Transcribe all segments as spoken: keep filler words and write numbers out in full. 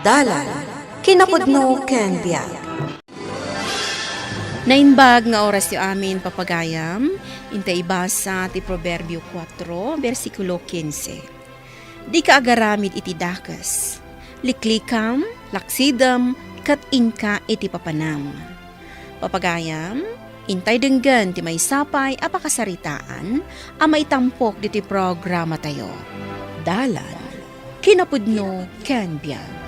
Dalan, kinapudno ken biag. Naimbag nga orasyo amin, papagayam, inta ibasa ti Proverbio kuatro, bersikulo kinse. Dika agaramid iti dakes. Liklikam, laksidem, ket inka iti papanam. Papagayam, intay denggen ti maysa pay a pakasaritaan a maitampok ditoy programatayo. Dalan, kinapudno ken biag.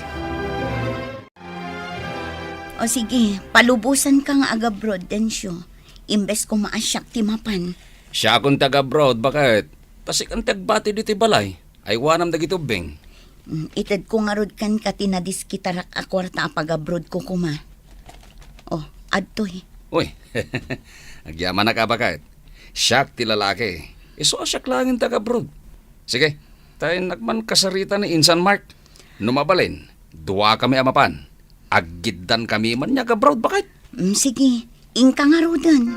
O sige, palubosanka nga agabroad, Dencio. Imbes koma a siak ti mapan. Siakon ti agabroad, baket? Ta sik-an ti agbati ditoy balay. Aywanam dagiti ubbing. Mm, itedko ngarud kenka ti nadiskitarak a kuarta a pagabroadko koma. O, adtoy. Uy, agyamanak a, baket. Siak ti lalaki. Isu a siak laengen ti agabroad. Sige, ta innak man kasarita ni Insan Mark. No mabalin, duakami a mapan. Aggiddankami man nga agabroad, baket. Mm, sige, inka ngaruden.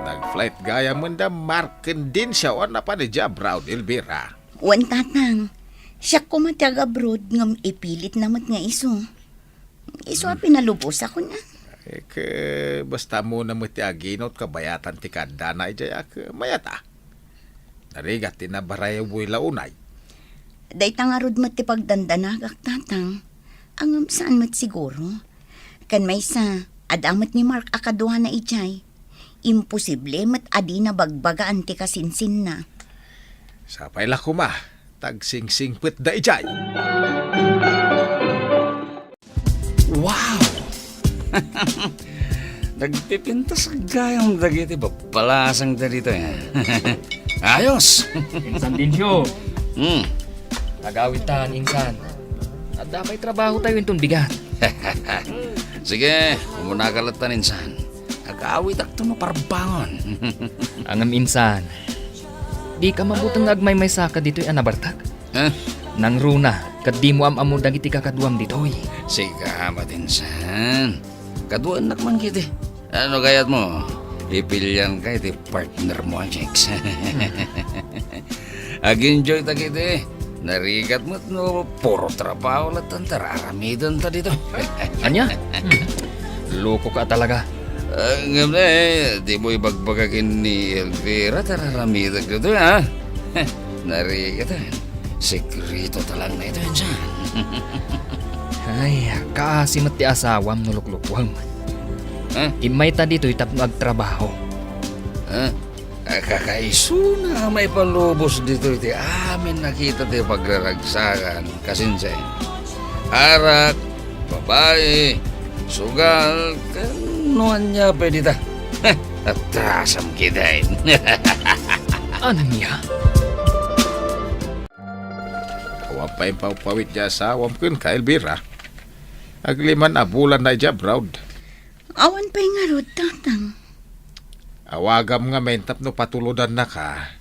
Nag-flight gayam da Mark ken Dencio a napan idiay abroad, Elvira. Wen, Tatang. Siak koma ti agabroad ngem ipilitna met nga isu. Isu a pinalubosakon, a. Ay, ke, basta ammona met ti aginawt kabayatan ti kaaddana idiay, a, ke, mayat, a. Narigat ti nabarayaway la unay. Dayta ngarud met ti pagdandanagak, Tatang. Ngem saan met siguro. Ken maysa, adda met ni Mark a kaduana idiay. Imposible met a dina bagbagaan ti kasinsinna. Sapay la koma, ta agsingsingpetda idiay. Wow! Nagpipintas gayam dagiti babbalasang ta ditoy, a. Ayos! Insan Dencio. Hmm. Agawitan, Insan. Adda pay trabahotayo inton bigat. Sige, umunaka latta, Insan. Agawitakto no parbangon. Ngem, Insan, dika mabuteng nga agmaymaysaka ditoy a nabartek? Ha? Nangruna, ket dimo am-ammo dagiti kakaduam ditoy. Sika met, Insan. Kaduaennak man ketdi. Ano kayatmo? Ipilianka iti partnermo a chicks. Ag-enjoyta ketdi. Narigat met no puro trabaho latta ti ar-aramidenta ditoy. Ania? Hmm. Lokoka talaga. Ah, ngem, eh, dimo ibagbaga ken ni Elvira ti ar-aramidek ditoy, a? Narigat, a. Sekreto ta lang daytoy, Insan. Ay, kaasi met ti asawam no luklukuem. Ha? Immayta ditoy tapno agtrabaho. Ha? Kakaisuna a maipalubos ditoy ti amin a kita ti pagraragsakan, kasinsin. Arak, babai, sugal, ken no ania pay dita. Atrasam ketdin. Ania? Awan pay impawpawit ti asawam kenka, Elvira. Aglima a bulanna idiay abroad. Awan pay ngarud, Tatang. Awagam ngamin tapno patulodannaka.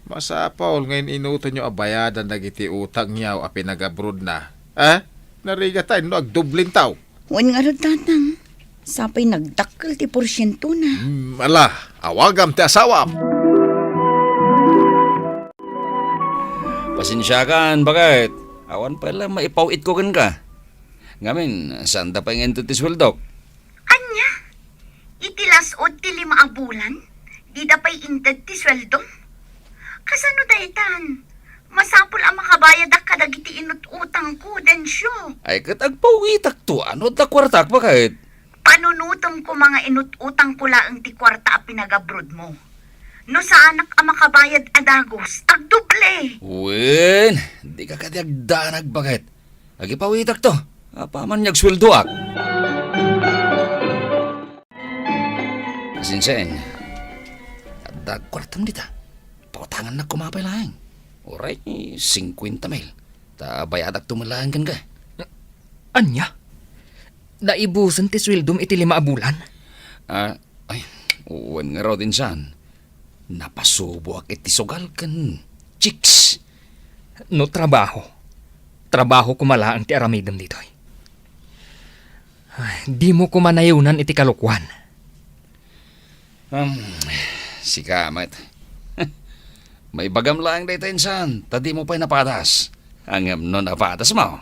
Masapul nga in-inutanyo a bayadan dagiti utangyo a pinagabrodna. A? Narigat no agdublintaw. Wen ngarud, Tatang. Sapay nagdakkel ti porsientona. Hmm, ala, awagam ti asawam. Pasensiakan, baket. Awan pay la maipaw-itko kenka. Ngamin, saanda pay nga inted ti sueldok? Ania? Iti las-ud ti lima a bulan, dida pay inted ti sueldom? Kasano daytan? Masapul a makabayadak kadagiti inut-utangko, Dencio. Ay, ket agpawitakto, a no adda kuartak, baket? Panunotem koma nga inut-utangko laeng ti kuarta a pinagabrodmo. No saanak a makabayad a dagus, agdoble. Wen, dika kadi agdanag, baket. Agipawitakto, apaman nga agsueldoak. Sinsen, adda kuartam dita. Pautangannak koma pay laeng. Uray, singkuenta mil. Ta bayadakto met laeng kenka. Ania? Naibusen ti sueldom iti lima a bulan? A, ay, wen ngarud, Insan. Napasuboak iti sugal ken chicks. No trabaho, trabaho koma laeng ti aramidem ditoy. Dimo koma nayaonan iti kalokuan. Hmm, sika met. Maibagam laeng dayta insan, ta dimo pay napadas. Ngem no napadasmo,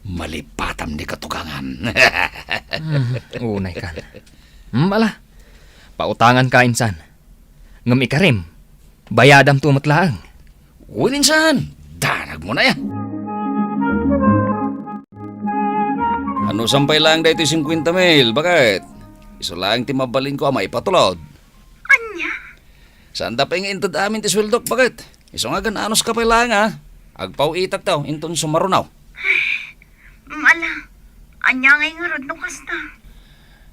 malipatam ni katugangan. Hmm, unay kan. Hmm, ala. Pautanganka insan. Ngem ikarim, bayadamto met laeng. Wen insan, danagmo na ya. Anusam pay laeng daytoy singkuenta mil, baket? Isu laeng ti mabalinko a maipatulod. Ania? Saanda pay nga inted amin ti sueldok, baket? Isu nga agan-anuska pay laeng a agpaw-itakto inton sumaruno. Ala, ania ngay ngarud no kasta?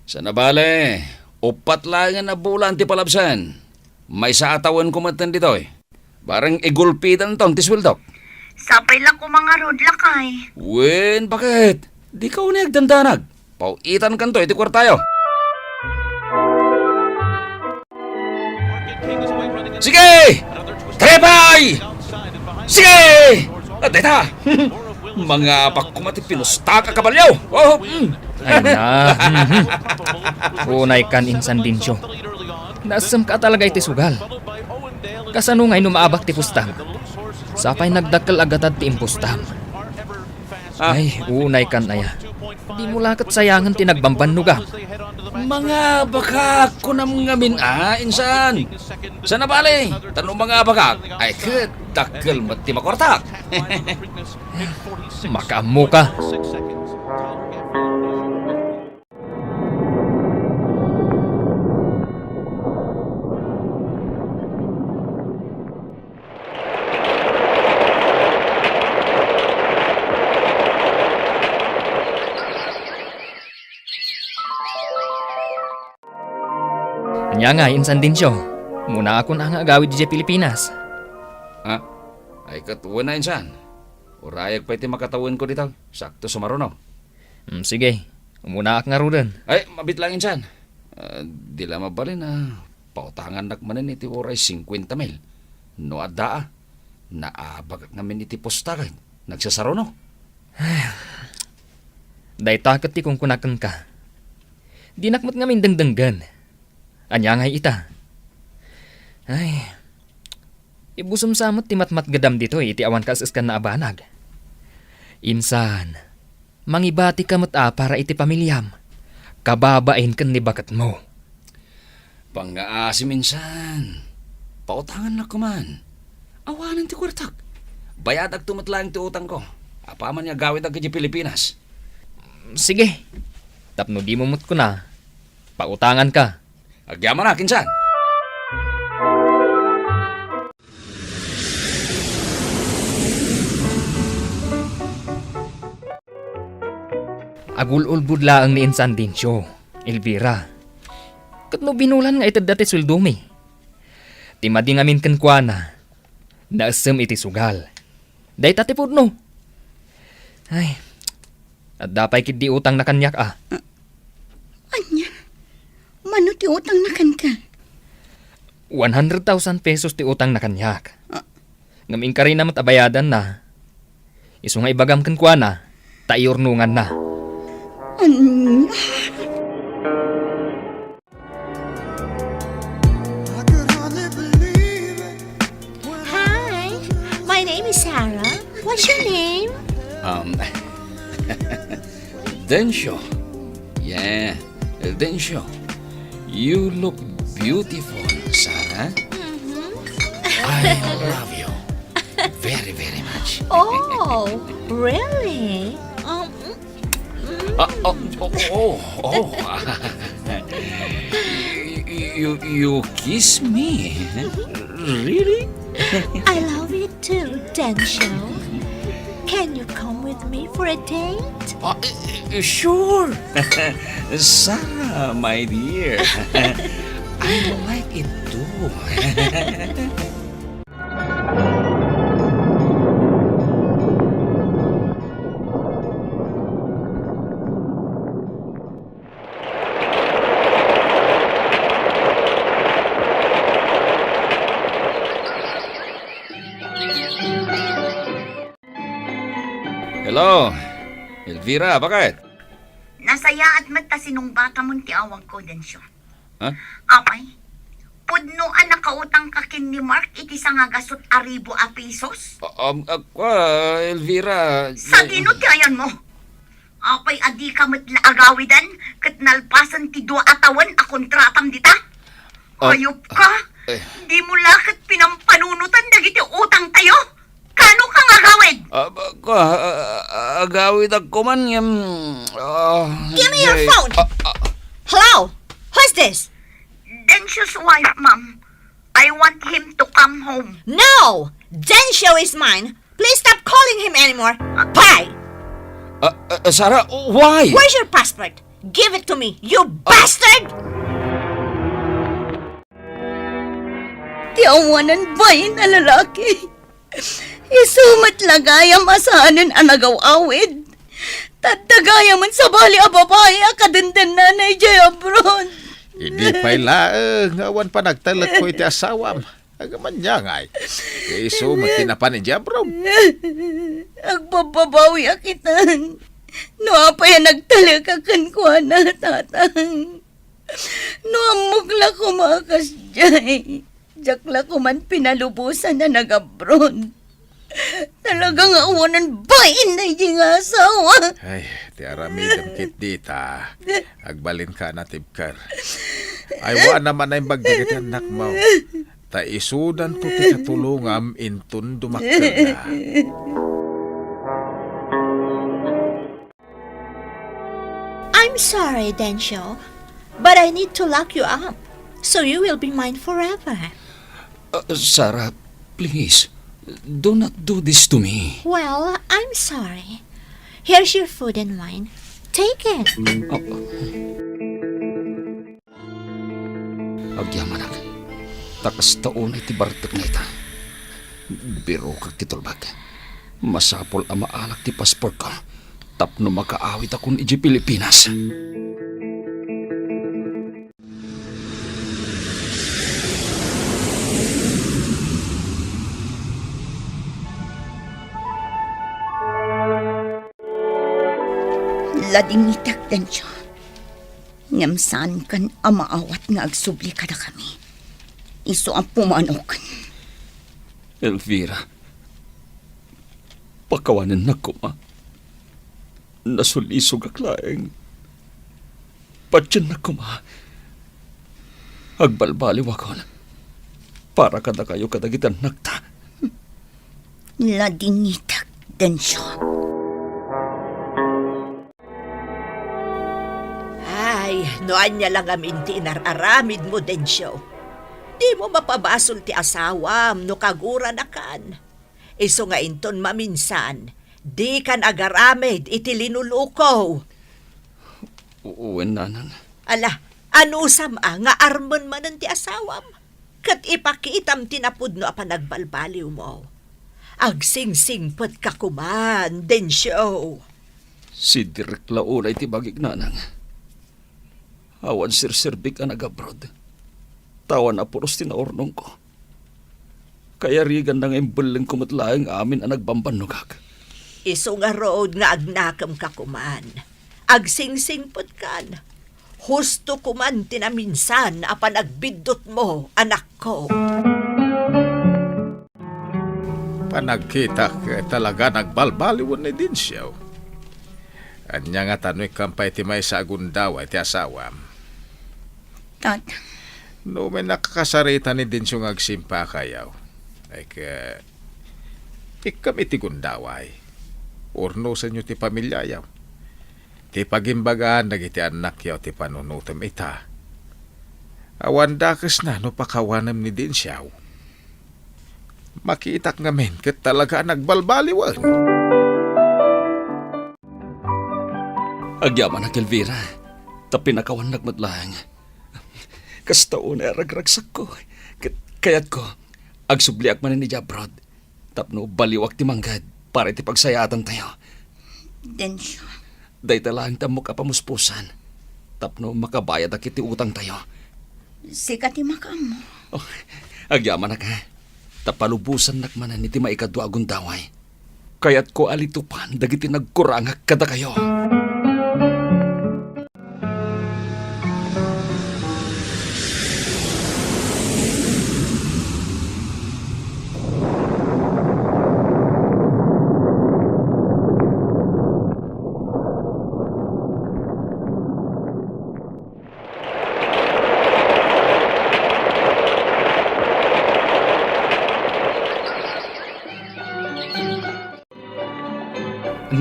Saan a bale, uppat laengen a bulan ti palabsen. Maysa a tawenko metten ditoy. Bareng igulpidanton ti sueldok. Sapay la koma ngarud, lakay. Wen, baket? Dika unay agdandanag. Paw-itankanto iti kuartayo. Sige! Trepay! Sige! Adda ita! Mangabak koma ti pinustak a kabalio! Oh, mm. Ay na. Mhm. Unay kan insan Dencio. Nasemka talaga iti sugal. Kasano ngay no maabak ti pustam? Sapay nagdakkel a gatad ti impustam. Ah. Ay, unay kan aya. Dimo la ket sayangen ti nagbambannogam. Mangabakak, kunam ngamin a, insan. Saan a bale, ta no mangabakak, ay ket dakkel met ti makuartak. Makaammoka. Ania nga, insan Dencio? Umunakon a nga agawid idiay Pilipinas. Ha? Ay, ket wen a, insan. Urayek pay ti makatawenko dita. Sakto sumaruno. Hmm, sige. Umunaak ngaruden. Ay, mabiit laeng, insan. Ah, di la mabalin a pautangannak manen iti uray singkuenta mil. No adda a, naabakak ngamin iti pusta ket nagsasaruno. Dayta ket ti kunkunakon ka. Dinak met ngamin dengdenggen. Ania ngay ita? Ay, ibusem sa met ti matmatgedam ditoy iti awan kaes-eskanna a banag. Insan, mangibatika met a para iti pamiliam, kababain ken ni baketmo. Pangngaasim, insan. Pautangannak koman. Awanen ti kuartak. Bayadakto met laeng ti utangko. Apaman nga agawidak idiay Pilipinas. Sige. Tapno dimo met kuna, pautanganka. Agyamanak, insan. Agul-ulbod laeng ni insan Dencio, Elvira. Ket no binulan nga itedda ti sueldomi. Ti madi ngamin kenkuana, naessem iti sugal. Dayta ti pudno. Ay, adda pay ketdi utangna kaniak a. Ah, ania? Mano ti utangna kenka? One hundred thousand pesos ti utangna kaniak. Ah. Ngem inkarina met a bayadanna. Isu nga ibagam kenkuana, ta iurnonganna. Ania? Hi, my name is Sarah. What's your name? Um, Dencio. Yeah, Dencio. You look beautiful, Sarah. Mm-hmm. I love you very, very much. Oh, really? Um, Ah, oh, oh, oh, oh. You, you, you kiss me? Really? I love you too, Dencio. Can you come with me for a date? Uh, uh, sure. Sarah, my dear. I like it too. Hello, Elvira, baket? Nasayaat met ta sinungbatamon ti awagko, Dencio. Ha? Apay, pudno a nakautangka ken ni Mark iti sangagasut a ribu a pesos? A-, am, a, kua, Elvira, Sadino ti ayanmo? Apay a dika met la agawiden ket nalpasen ti dua a tawen a kontratam dita? Ah, Hayop ka! Eh. Dimo la ket pinampanunotan dagiti utangtayo? Kano ka nga agawid? Ah, ba, kua, ah, ah, agawid ak kuman ngem, ah, Give me your jay-, phone. Ah, ah. Hello? Who's this? Dencio's wife, ma'am. I want him to come home. No! Dencio is mine. Please stop calling him anymore. Bye! Ah, ah, Sarah, why? Where's your passport? Give it to me, you bastard! Ti awanan bain a lalaki. Isu met la gayam a saanen a nagaw-awid. Tatta gayam sabali a babai a kadendennana idiay abroad. Idi pay laeng nga awan panagtalekko iti asawam. Agmaniangay. Isu met ti napan idiay abroad. Agbabbabawiak itan. No apay a nagtalek kenkuana, Tatang. No ammok la koma a kasdiay, diak la koman pinalubosan a nag-abroad. Talaga nga awanan bain daydi nga asawa. Ay, ti aramidem ketdi ta agbalinka a natibker. Aywanam a naimbag dagiti annakmo. Ta isudanto ti katulongam inton dumakkelda. I'm sorry, Dencio, but I need to lock you up, so you will be mine forever. Uh, Sarah, please, do not do this to me. Well, I'm sorry. Here's your food and wine. Take it. Uh, Agyamanak, ta kasta unay ti bartekna ita. Birokak ti tulbek. Masapul a maalak ti pasportko tapno makaawidakon idiay Pilipinas. Ladingitek, Dencio. Ngem saankan a maawat nga agsubli kadakami. Isu a pumanok. Elvira, pakawanennak koma. Nasulisogak laeng. Patiennak koma. Agbalbaliwakon para kadakayo kadagiti annakta. Ladingitek, Dencio. Ay, no ania la ngamin ti inar-aramidmo, Dencio. Dimo mapabasol ti asawam no kaguranakan. Isu nga inton maminsan, dikan agaramid iti linuluko. Wen, nanang. Ala, anusam a nga armen manen ti asawam? Ket ipakitam ti napudno a panagbalbaliwmo. Agsingsingpetka koman, Dencio. Sidirik la unay ti bagik, nanang. Awan serserbik a nag-abroad. Ta awan a puros ti naurnongko. Kayariganna nga imbellengko met laeng amin a nagbambannogak. Isu ngarud nga agnakemka koman. Agsingsingpetkan. Husto koman ti naminsan a panagbiddutmo, anakko. Panagkitak, talaga nagbalbaliwen ni Dencio. Ania ngata no ikkam pay ti maysa a gundaway ti asawam? Tatang. No may nakakasarita ni Dencio nga agsimpakayo, ay ka, ikkam iti gundaway. Urnosenyo ti pamiliayo. Ti pagimbagaan dagiti annakyo ti panunotem ita. Awan dakesna no pakawanem ni Dencio. Makitak ngamin ket talaga a nagbalbaliwen. Agyamanak, Elvira, ta pinakawannak met laeng. Kasta unay a ragragsakko. Ket kayatko, agsubliak manen idiay abroad tapno baliwak ti mangged para iti pagsayaatantayo. Dencio. Dayta laeng ti ammok a pamuspusan tapno makabayadak iti utangtayo. Sika ti makaammo. Oh, agyamanak, ha? Ta palubosannak manen iti maikadua a gundaway. Kayatko a litupan dagiti nagkurangak kadakayo.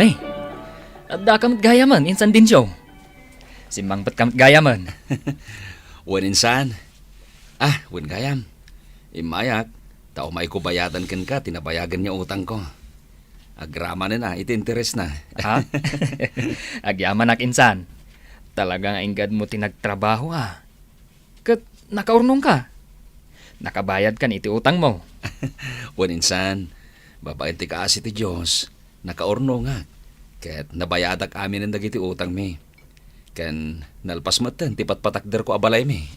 Ay, addaka met gayamen, Insan Dencio. Simmangpetka met gayamen. Wen, Insan. Ah, wen gayam. Immayak, ta umayko bayadan kenka ti nabayagen nga utangko. Agramanen a iti interesna. Ha? Agyamanak, Insan. Talaga nga inggad mo ti nagtrabaho, a. Ket nakaurnongka. Nakabayadkan iti utangmo. Wen, Insan, babaen ti kaasi ti Dios, nakaurnongak, ket nabayadak aminen dagiti utangmi. Ken nalpas metten ti patpatakderko a balaymi.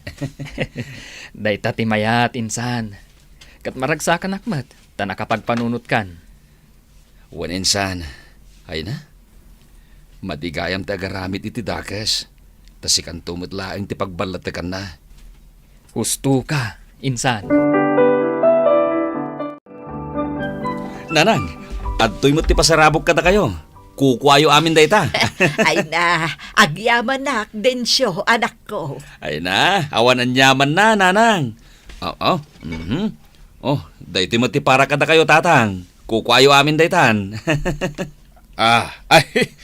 Dayta ti mayat, Insan. Ket maragsakanak met ta nakapagpanunotkan. Wen, Insan, ay na? Madi gayam ti agaramid iti dakes, ta sikanto met laeng ti pagballatekanna. Husto ka, Insan. Nanang, adtoy met ti pasarabok kadakayo. Kukuayo amin dayta. Ay na, agyamanak, Dencio, anakko. Ay na, awan aniamanna, Nanang. Oo, mhm. Oh, daytoy met ti para kadakayo, Tatang. Kukuayo amin daytan. Ah, ay,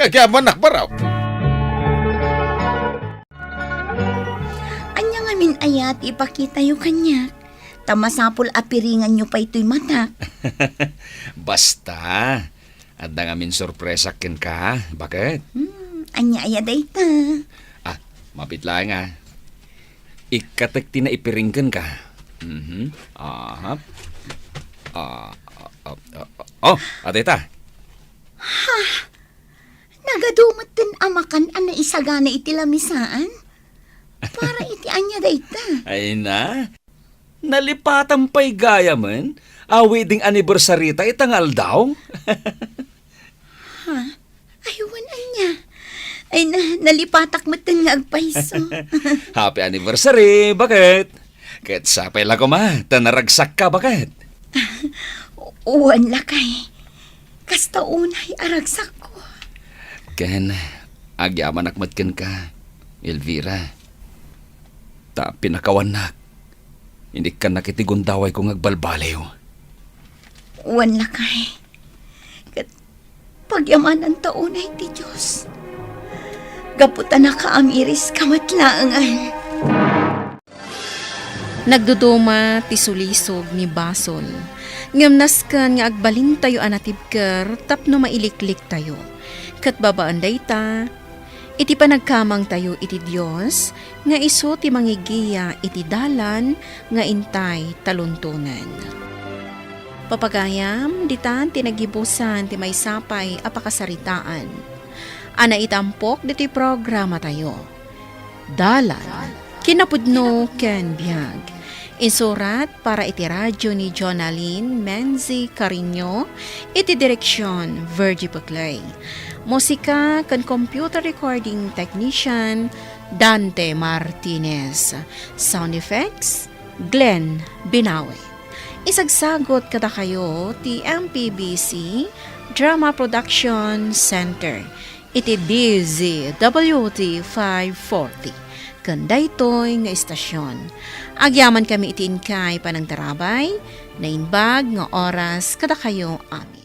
agyamanak, Barok. Ania ngamin aya ti ipakitayo kaniak? Ta masapul a piringanyo pay toy matak. Basta, adda ngamin sorpresak kenka, baket? Hmm, ania aya dayta? Ah, mapit laeng, a. Ikkatek ti naipiring kenka. Mhm. Aha. Ah, ah, ah, ah, oh, adda ita. Ha? Nagadu metten a makan a naisagana iti lamisaan? Para iti ania dayta? Ay na, nalipatan pay gayamen a wedding anniversary ta ita nga aldaw. Ha? Ay, wen ania? Ay na, nalipatak metten nga agpayso. Happy anniversary, baket? Ket sapay la koma ta naragsakka, baket? Wen lakay. Kasta unay a ragsakko. Ken agyamanak met kenka, Elvira. Ta pinakawannak, inikkannak iti gundawayko nga agbalbaliw. Wen lakay. Ket pagyamananta unay ti Dios. Gapu ta nakaamiriska met laengen. Nagduduma ti sulisog ni basol, ngem nasken nga agbalintayo a natibker tapno mailikliktayo. Ket babaen dayta, iti panagkamangtayo iti Dios nga isu ti mangigiya iti dalan nga intay taluntonen. Papagayam, ditan ti naggibusan ti maysa pay a pakasaritaan a naitampok ditoy programatayo. Dalan, kinapudno ken biag. Insurat para iti radio ni Jonalyn Menzi Carino, iti direksion, Virgie Peclay. Musika ken computer recording technician, Dante Martinez. Sound effects, Glenn Binawi. Isagsagot kadakayo ti M P B C Drama Production Center iti D Z W T five forty. Ken daytoy nga istasion, agyamankami iti inkay panangtarabay, naimbag nga oras kadakayo amin.